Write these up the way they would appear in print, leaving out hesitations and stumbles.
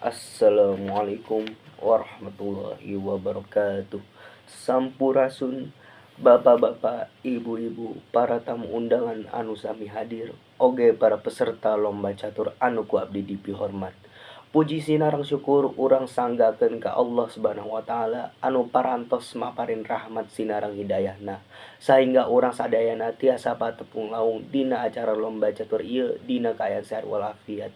Assalamualaikum warahmatullahi wabarakatuh. Sampurasun bapak-bapak, ibu-ibu, para tamu undangan anu sami hadir, oge para peserta lomba catur anu ku abdi dipihormat. Puji sinareng syukur urang sanggakeun ka Allah Subhanahu wa taala anu parantos maparin rahmat sinareng hidayahna sahingga urang sadayana tiasa patepung laung dina acara lomba catur ieu dina kaayaan sehat walafiat.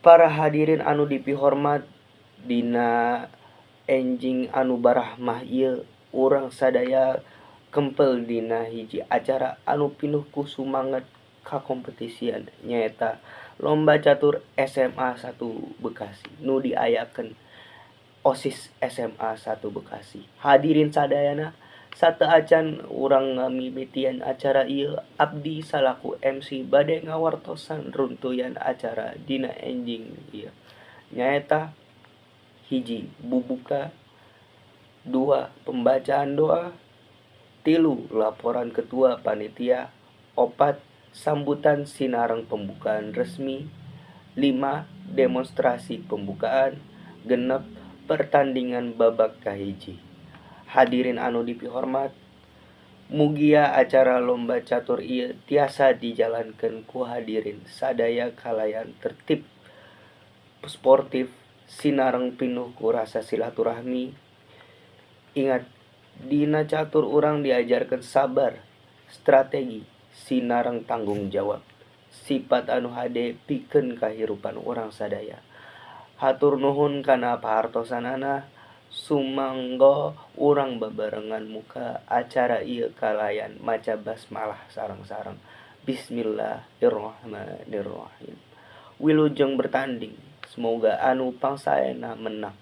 Para hadirin anu dipihormat, dina enjing anu barahmah ieu urang sadaya kempel dina hiji acara anu pinuh ku sumanget kakompetisian, nyaeta lomba catur SMA 1 Bekasi nu diayakeun OSIS SMA 1 Bekasi. Hadirin sadayana, sateuacan urang ngamimitian acara ieu, abdi salaku MC bade ngawartosan runtuyan acara dina enjing ieu, nyaeta 1. Bubuka, 2. Pembacaan doa, 3. Laporan ketua panitia, 4. Sambutan sinareng pembukaan resmi, 5. Demonstrasi pembukaan, 6. Pertandingan babak kahiji. Hadirin anu dipihormat, mugia acara lomba catur ieu tiasa dijalankeun ku hadirin sadaya kalayan tertib, sportif, sinareng pinuh ku rasa silaturahmi. Ingat, dina catur urang diajarkeun sabar, strategi, sinareng tanggung jawab, sifat anu hade pikeun kahirupan urang sadaya. Hatur nuhun kana pahartosanana. Sumangga urang babarengan muka acara ieu kalayan maca basmalah sareng-sareng. Bismillahirrahmanirrahim. Wilujeng bertanding. Semoga anu pangsaena menang.